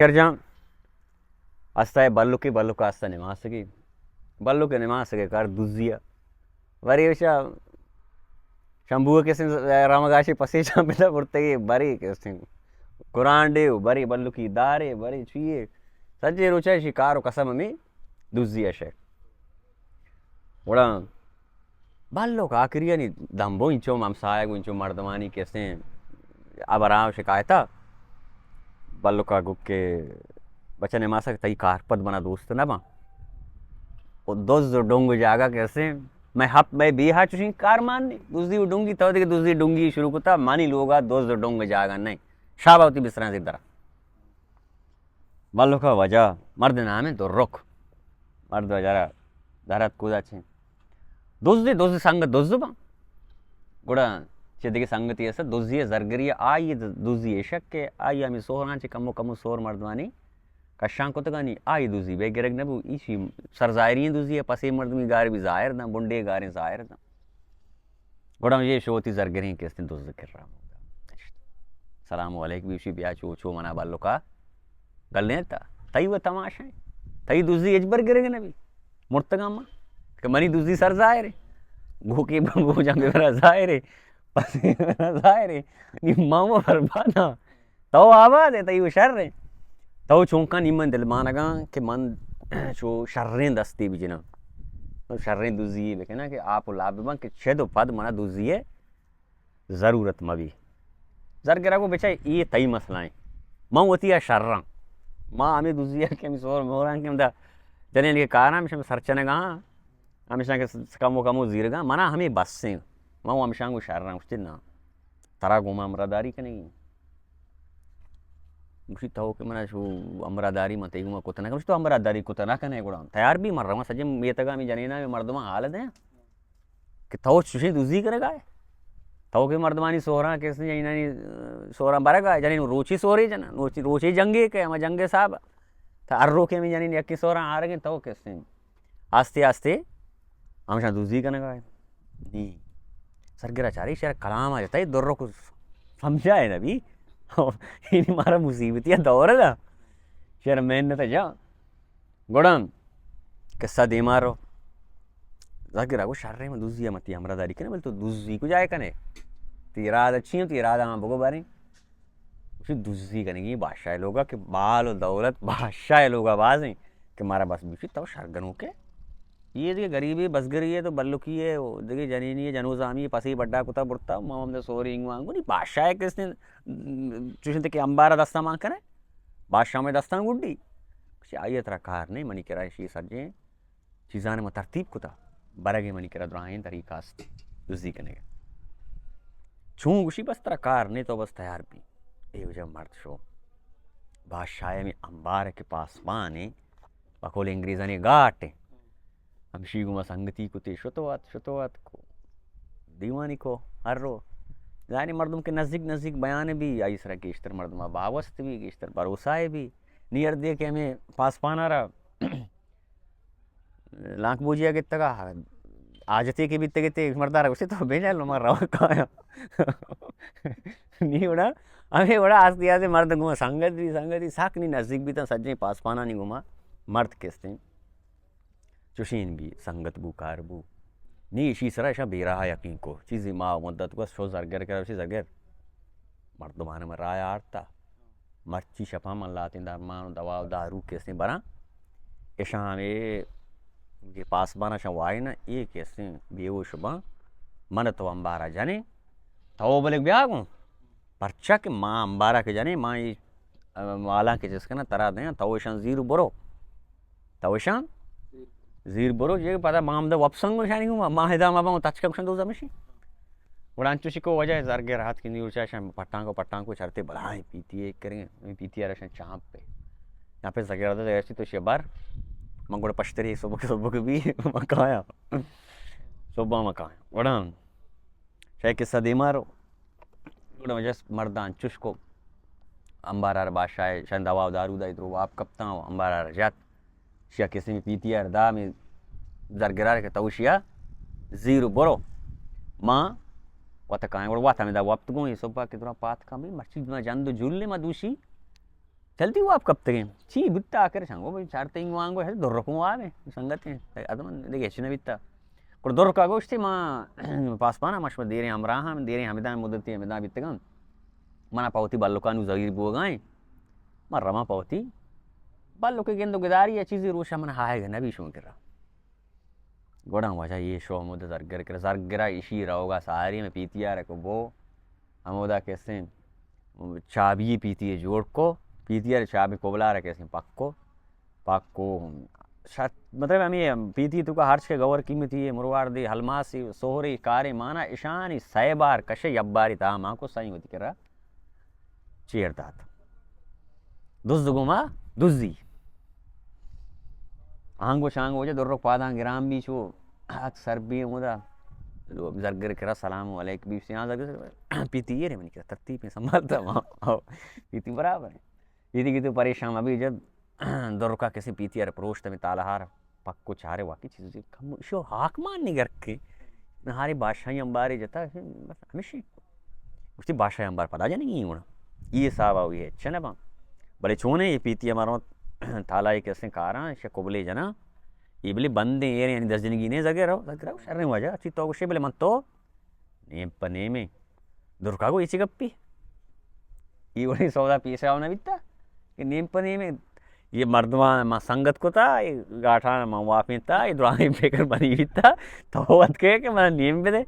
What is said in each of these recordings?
شکر جان، استا ہے بلکے، بلک استا نماسگے، بلک نماسگے کار دزی ءَ۔ وری وشا شمبو کسیں رمگاشے پسے چاں پدا برتگے، بری کسیں گرانڈے و بری بلکی دارے، بری چیے۔ سجے روچا شی کار و قسم ہمیں دزی ءَ شے۔ گڑا بلک آخری ءَ نی دمبو انچو ہمسایگ و انچو مردمانی کسیں ابرا و شکایتا۔ بلک ءَ گو کہ بچہ نماسگ تئی کارپد منا دوست نہ باں۔ و دز و ڈنگ جاگہ کسیں مئے ہپ مئے بیہا چوشیں کار مان نی۔ دزی و ڈنگی تو دگہ دزی ڈنگی شروع کتا، منی لوگا دز و ڈنگ جاگہ نہیں۔ شابا وتی بستراں زیر درا۔ بلک ءَ وجہ مرد نام درک۔ مرد وجہ را درت کودا چیں۔ دزی، دزی سنگت دز باں۔ گڑا چہ دگہ سنگتی است، دزی ءَ زرگری ءَ آئی دزی ایشک کہ آئی ہمیں سوہراں چہ کمو کمو سوہر مردمانی کشاں کتگانی آئی دزی بے گرگ نہ بو۔ ایشی سرزاہری دزی ءَ پسے مردمی گار بھی ظاہر داں، بنڈے گاریں ظاہر داں۔ گڑا یہ شو وتی زرگریں کستیں دز کرا۔ سلام علیک بیشی، بیا چو چو منا بلکا گلیں تا۔ تئی و تماشا، تئی دزی ہچبر گرگ نہ بی۔ مرتگاں ما کہ منی دزی سر ظاہر ہے۔ گو کے بو جنگ برا ظاہر ہے۔ پس برا ظاہر ہے۔ نی ما و برباداں۔ تو آباد ئے، تئی و شر ئے۔ تو چونکا نی من دلمانگاں کہ من چو شریں دستے بجناں، شریں دزی بکناں کہ آپ و لاپ بباں کہ چد و پد منا دزی ضرورت مبی۔ زرگرا گو بچا اے تئی مسئلہ ایں، من وتی ءَ شراں۔ ما ہمیں دزی ءَ کہ ہمیں سور موراں کہ ہمدا جنین کے کاراں، ہمیں سرچنگا ہاں، ہمیشاں کہ کمو کمو زیرگاں، منا ہمیں بس ایں۔ من و ہمیشاں گو شراں، گوشتی نا۔ ترا گوما ہمراہداری کنگی۔ گوشی تو کہ منا شو ہمراہداری من تئی گوما کت نہ کناں۔ گوشی تو ہمراہداری کت نہ کنے گڑا۔ تیار بی من رواں سجیں میتگا ہمیں جنینا ہمیں مردماں حال دیاں کہ تو چوشیں دزی کنگا ئے۔ تو کہ مردمانی سوہراں کسیں جنینانی سوہراں برگا ئے، جنین روچی سوہرے جناں، روچی، روچی جنگے کہ ہما جنگے صاحب۔ تا ہر روکے ہمیں جنین یکی سوہراں آرگیں تو کسیں۔ آستے آستے ہمشاں دزی کنگا ئے۔ نی۔ سرگرا چاری شر کلام آ جتا، اے در کو سمجھائے نبی۔ یعنی مارا مصیبتی دور دا۔ شر محنت جا۔ گڑا قصہ دیما رو۔ زرگرا گو شر من دزی متی ہمراہداری کنے، بل تو دزی کجائے کنے؟ تی ارادہ چی ایں؟ تی ارادہ ہم بگو باریں۔ گوشی دزی کنگی بادشاہ لوگا کہ مال و دولت بادشاہ لوگا بازیں کہ مارا بس بیشی تو شرگنوکے۔ یہ دیگہ غریبی بزگری ہے تو بلکی ہے، وہ دیگہ جنینی ہے، جنوزامی ہے، پسی بڈا کتا برتا، ما ہم دے سوری انگو آنگو، نی بادشاہ کس نے چوشن تے کہ انبارا دستا مان کنے، بادشاہ میں دستان گڈی۔ گوشی آئی ترا کار نہیں، منی کرا شی سجیں چیزاں ما ترتیب کتا، برگ ء منی کرا دراہیں طریقہ است دزی کنگ ء۔ چون گوشی بس ترا کار نے، تو بس تیار بی۔ اے وجہ مرد شو۔ بادشاہ ء ہمے انبار ء کہ پاسبان ء، بقول انگریزانی گاٹ ء، ہمشی گوما سنگتی کتے، شتو ات، شتو ات کو۔ دیوانی کو ہر رو۔ یعنی مردم کہ نزدیک نزدیک بیان بی، آئی سرا گیشتر مردم باوست بی، گیشتر بھروسہ بی۔ نی ہر دے کہ ہمیں پاسبان ء را لانک بوجی ء گتگ ء حاجتے کہ بیتگ ات، مردار گوشت تو بے جائے لو ما روا کایا۔ نی وڑا، ہمیں وڑا آستی آستی مرد گوما سنگت بی، سنگت بی، ساک نی نزدیک بیتاں سجیں پاسپانانی گوما مرد کستیں۔ چوشین بی، سنگت بو، کار بو۔ نی اشی سرا اشاں بیراہ یقین کو۔ چیزی ما مدت گوست شو زرگر کرا، اشی زرگر۔ مردمان من راہ آرتا۔ مرچی شپاں من لاتیں درمان و دوا و دارو کسیں براں۔ اشاں ہمے کہ پاسبان اشاں وائے نا، اے کسیں بیہوش باں۔ من تو انبارا جنیں۔ تو بلک بیا گوں۔ پرچا کہ ما انبارا کہ جنیں، ما اے، ا، مالاں کہ چست کناں، ترا دیاں، تو اشاں زیر برو۔ تو اشاں زیر برو، جے پدا ما ہمدا وپسنگ گوشانی گوں، ما، ما ہدا ما باں تچکا گوشن دوزا مشی۔ گڑا انچوشی کو وجہ زرگے راحت کی نیور چاشاں پٹانکو، پٹانکو چرتے بلائیں پیتی ایک کریں، پیتی ارشن چامپ پہ۔ یہاں پہ زگردہ دے تو شبر، من گڑا پشتری صبح کے، صبح کے بھی مکایا۔ صبح مکایا۔ گڑا شاید قصہ دیما رو۔ گڑا مجلس مردان چش کو، انبارار بادشاہ شان دوا و دارو دائی درو آپ کپتاں و انبارار جات۔ شیا کسی میں پیتی ار دا میں زرگرار کہ تو شیا زیر و برو۔ ما وت کائیں گڑا وت ہمیں دا وپت گوں، یہ صبح کے دوران پات کم بھی مرچی ما جند و جل ما دوشی۔ جلدی واب کپتگیں۔ چی بوتا آخر؟ شنگو بھئی چارتیں وانگو ہے، درکوں واب ہیں، سنگت ہیں۔ ادم دیگه چی نہ بیتا۔ گڑا درکا گوشتی، ما پاسپانا، ما شما دیریں ہمراہ ہم، دیریں ہمدان مدتی ہمدان بیتگاں۔ منا پہ وتی بلکانو زہیر بوگائیں۔ ما رواں پہ وتی بلکے گند و گداری یا چیزی روشا من ہائے نبی شما کرا۔ گڑا واجہ یہ شو ہمود زرگر کر، زرگرا اشی روگا ساری میں پیتیار کو بو۔ ہمودا کسیں چابی پیتی جوڑ کو، پیتیار چابی کوبلار کسیں پکو، پکو۔ شت، مطلب ہمیں پیتی تو کا ہرچ کے گور قیمتی ہے، مروار دی، ہلماسی، سوہری، کارے مانا اشانی سہ بار کشے یباری تا ماں کو سائیں ہوتی کرا۔ چیر دات۔ دز گوما دزی۔ آنگو شانگو جا درک پاداں گرام بی چو اکثر بی ہمودا زرگر کرا سلام علیک بی سیاں زرگر پیتی یہ رے منی کرا ترتیب میں سنبھالتا وہاں۔ پیتی برابر ہے۔ پیتی کی تو پریشان ابھی جب درکا کسی پیتی ار پروشت میں تالہار پکو چارے واقعی چیز کم شو حاکمان نگر کے نہاری بادشاہی امبارے جتا بس ہمیشی گوشتی، بادشاہ امبار پدا جنگی ہوں۔ یہ صاحب آوی ہے، چنہ باں۔ بلے چونے یہ پیتی ہمارا تالا ایک ایسے کاراں، شے قبلے جنا۔ یہ بلے بندے، یہ یعنی دس جنگی نے زگے رہو، زگے رہو، شر نہیں واجہ، اچھی تو گوشے بلے من تو نیم پہ نیمے۔ درکا کو ایچی گپی۔ یہ وڑی سودا پیسے آو نہ بیتا کہ نیم پہ نیمے۔ یہ مردمان ما سنگت کو تا، یہ گاٹھان ما واپیں تا، یہ دراہیں فکر بنی بیتا، تو وقت کہے کہ من نیم بدے۔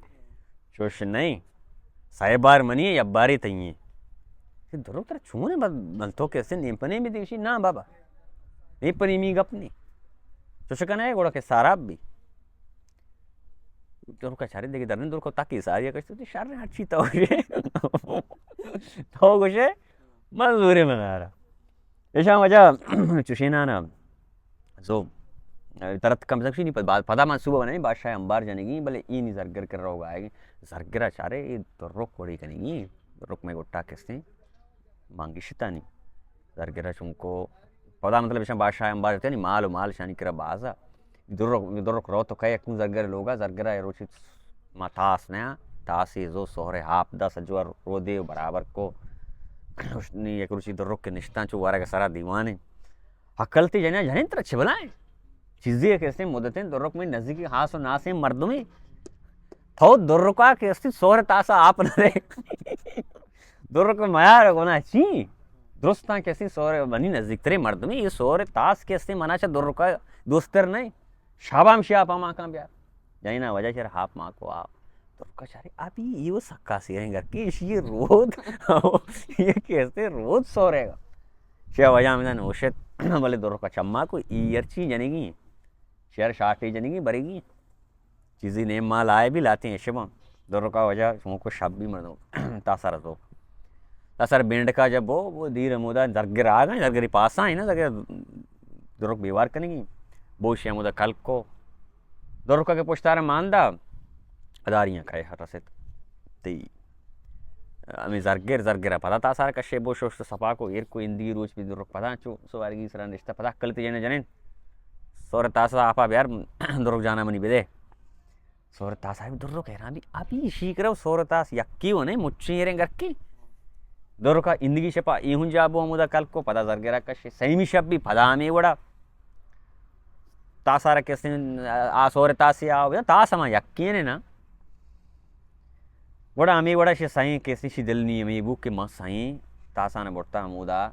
چوش نہیں۔ سئے بار منی ہے، یک بارے تئی ہیں۔ کہ درو ترا چون ہے؟ بل، بل تو کیسے نیم پہ نیمے دیوشی؟ نا بابا۔ نیم پہ نیمی گپ نہیں۔ چوش کنا ہے، گوڑا کہ سارا بھی۔ درو کا چارے دیگه درن درو کو تاکی ساری کشتے، تو شر ہر چی تو گوشے۔ تو گوشے، منظور ہے منارا۔ ایشاں وجہ چوشینانا زو ترت کم زکشی نہیں، پد-، پدا من صوبہ بنائیں، بادشاہ امبار جنگی، بلے ای نی زرگر کر رہو گائے۔ زرگرا چارے، ای درک وڑی کنگی، درک میں گٹا کستے، مانگی شتانی۔ زرگرا چونکو، پدا مطلب ایشاں بادشاہ امبار جتے، یعنی مال و مال شانی کرا بازا۔ درک، درک رو تو کئے کون زرگر لوگا، زرگرا روچی ما تاس نیا، تاسی زو سہرے ہاپ دا سجوا رودے و برابر کو۔ نی یک روچی درک کے نشتاں چو ورگ سرا دیوانے۔ ہکلتی جنیا جنین ترا چہ بلائیں؟ چیزی کہ استیں مدتیں درک میں نزدیکی ہاس و ناسیں مردمے۔ تو درکا کہ استی سہر تاسا آپ نہ دے۔ درک میار گنا چی؟ درستاں کہ استی سہر منی نزدیکتریں مردمے، یہ سہر تاس کہ استی منا چہ درکا دوستر نہیں۔ شابام شیا پا ماں کاں بیار۔ جنینا وجہ چر ہاپ ماں کو آپ۔ درکا چارے ابھی یہ وہ سکا سیریں گھر کی، اسی یہ رود، یہ کیسے رود سو رہے گا۔ شیا وجہ میں نوشت، بلے درکا چما کو ای ارچی جنگی۔ شیر شاٹے جنگی بریگی۔ چیزی نیم مال آئے بھی لاتے ہیں شبان۔ درکا وجہ شما کو شب بھی مردم۔ تا سر تو۔ تا سر بینڈ کا جب وہ، وہ دیر مودا درگر آ گئے، درگری پاسا ہے نا، درگر درک بیوار کنگی۔ بوشی ہمودا کل کو۔ درکا کے پشتارا ماندا۔ اداریاں کھائے ہر رسیت۔ تی۔ ہمیں زرگر، زرگر پدا تاسار کشے بو شوشت سپا کو، ایر کو اندی روچ بھی درک پدا چو سوارگی سرا نشتا پدا کلتی جنے جنین۔ سور تاسا آپا بیار درک جانا منی بدے۔ سور تاس آئی درک حیران بھی، ابھی شیکرو سور تاس یکی و نہیں، مچیں ایریں گرکی۔ درکا اندگی شپا ایہن جابو ہمودا کل کو، پدا زرگرا کشے۔ سیمی شپ بھی پدا ہمیں وڑا۔ تاسارا کسیں آ سور تاسی آو، تاس ہما یکینے نا۔ وڑا ہمیں وڑا شے سائیں کسیں شی دل نی ہمیں بو کہ ما سائیں تاسان برتا ہمودا۔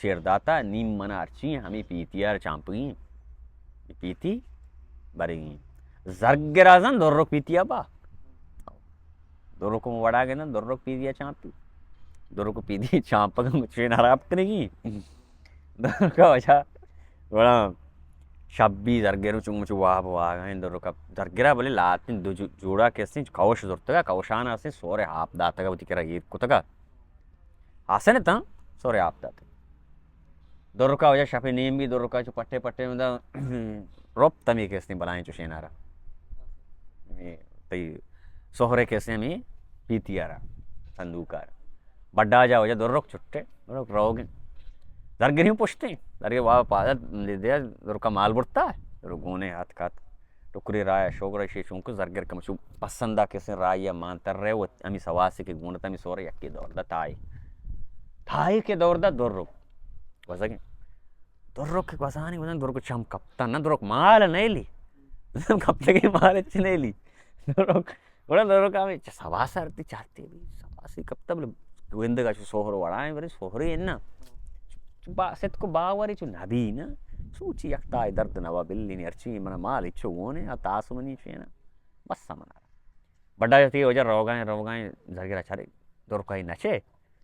چیر داتا، نیم منا ہرچی ہمیں پیتی آر چانپگی۔ پیتی برگی۔ زرگرا زن درک پیتی آبا۔ درک وڑا گندن، درک پیتی چانپی۔ درک پیتی چانپگ مچین حراب کنگی۔ درکا وجہ وڑا شب بھی زرگر چون مچ واہ واہ ہیں درکا۔ زرگرا بلے لاتن دو جو-، جوڑا کسیں کوش زرتگا، کوشان ہستیں سورے ہاپ داتگا وتی کرا گیر کتگا۔ آسن تاں سورے آپ دات۔ درکا وجہ شپے نیم بھی درکا چو پٹے پٹے مدا رپ تمی کسنی بلائیں چو شینارا۔ ہمیں تئی سہرے کسنی ہمیں پیتی آرا، صندوق آرا۔ بڈا جا وجہ درک چھٹے، درک روگن۔ درگری پشتے، درگری وا پادا دے درکا مال برتا، درک گونے ہاتھ کات۔ ٹکری راہ شوگر شی چونکہ زرگر کم چو پسندا کسیں راہ یا مان تر رہے و ہمی سواسی کہ گونت ہمی سور یکی دور دتائی۔ تھائی کے دور دا درک گوزگیں۔ درک گوزانی گوزن درک چم کپتا، نہ درک مال نیلی۔ کپتگیں مال چ نیلی۔ درک، گڑا درک ہمیں چہ سوا سرتی چارتی بھی، سوا سی کپتا بلے گندگا چو سوہر وڑائیں، بلے سوہری ہے نا۔ چو با-، ست کو باوری چو نبی نا۔ سوچی یک تائی درد نوا بلی نی ہرچی منا مال چو گونے، آ تاس منی چینا۔ بس منا۔ بڈا جتی وجہ روگائیں، روگائیں زرگرا چارے۔ درکائی نچے۔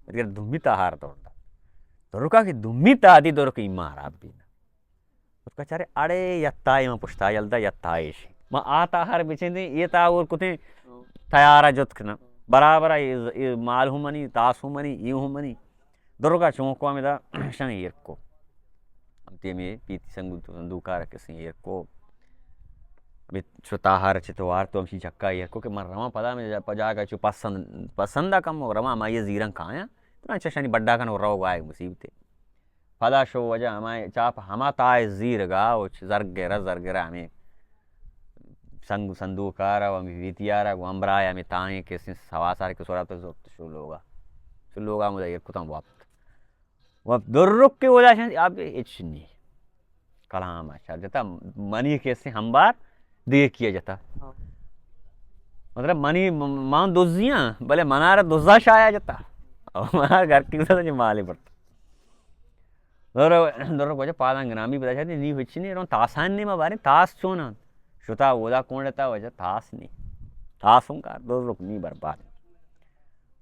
زرگر دمی تاہار دور دا۔ درکا کہ دمی تا دی درک ایمان خراب بینا۔ درکا چارے اڑے یتائی من پشتا یل دا یتائی شی۔ ما آ تاہار بچیں دیں، یہ تا اور کتیں تیارا جت کنا۔ برابر ہے، یہ، یہ مال ہوں منی، تاس ہوں منی، یہ ہوں منی۔ درکا چونکو ہمیں دا شن ایر کو۔ ہم تیمی پیتی سنگو تو سندوکار کسیں ایر کو۔ ابھی چو تاہار چہ تو وار تو ہمشی چکا ایر کو کہ من رواں پدا میں جا-، پجا کا چو پسند، پسند کم ہو رواں ما یہ زیرن کھایا۔ تو چہ شنی بڈا کن رو گائے مصیبتے۔ پدا شو وجہ ہمائے چاپ ہما تائے زیر گا و چ-، زرگرا، زرگرا ہمیں سنگ سندوکارا و ہمیں ویتیارا گو امبرائے ہمیں تائیں کسیں سواسار کے سورا تو زرت شو لوگا۔ شو لوگا مجھے ایر کتاں واپس۔ و درک کے ودا شن اب ہچ نی۔ کلام شر جتا منی کیسے ہمبار دیکھیا جتا۔ ہاں۔ مطلب منی م-، مان دزیاں، بلے منارا دزا شایا جتا۔ اور منارا گھر کی گزا جی مالے پڑتا۔ در، در کو پادان گرامی بدا شاید نی ہچ نی، رون تاسان نی ما بارے تاس چونان۔ شتا ودا کون تا وجہ تاس نی۔ تاس ہوں کار، درک نی برباد۔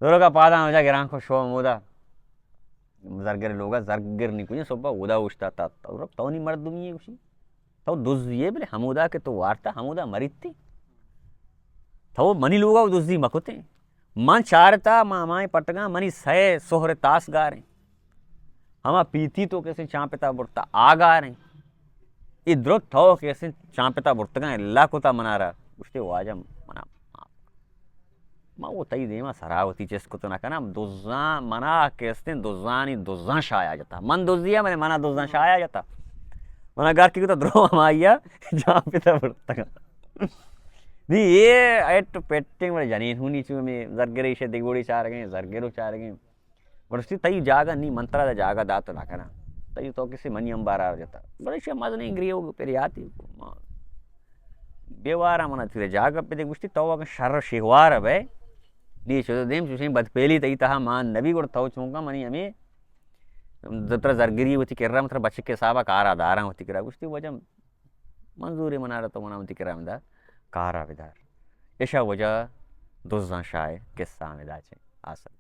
درکا پادان وجہ گران کو شو مودا۔ زرگر لوگا زرگر نی کجا صبح اودا اوشتا تا، تو، تو نی مردمی ہے گوشی۔ تو دزی ہے بلے ہمودا کہ تو وارتا ہمودا مریتی۔ تو منی لوگا دزی مکتے۔ من چارتا، ما ہمائیں پٹگاں، منی سہ سہر تاس گاریں۔ ہما پیتی تو کسیں چانپتا برتا آ گاریں۔ ای درو تو کسیں چانپتا برتگاں، اللہ کتا منارا۔ گوشتے واجہ منا معاف۔ من وہ تئی دیما سرا وتی چست کت نہ کناں، دزاں منا کستیں دزانی دزاں شایا جتا۔ من دزی ء، من منا دزاں شایا جتا۔ منا گار کی کتا درو ہمائی ء جان پتا برتگا۔ نی اے ایٹ پیٹنگ والے جنین ہونی چو میں زرگرے شے دگوڑی چارگیں، زرگرو چارگیں۔ گوشتی، تئی جاگہ نی، من ترا جاگہ دات نہ کناں۔ تئی تو کسی منی امبارا جتا۔ بلے شے مزنیں گریوگ پر یاتی کو۔ ما بیوارا منا تیرے جاگہ پہ دے۔ گوشتی، تو اگن شر و شہوار بے، نی چو دیم چوشیں بدپیلی تئی تہا مان نبی۔ گڑ تو چونکا منی ہمیں ترا زرگری وتی کرا، من ترا بچک حسابا کارا داراں وتی کرا۔ گوشتی، وجہ منظور منارا تو منا وتی کرا مدا کارا بدار۔ اشا وجہ دزاں شاہ قصہ ہمیں دا چے آسر۔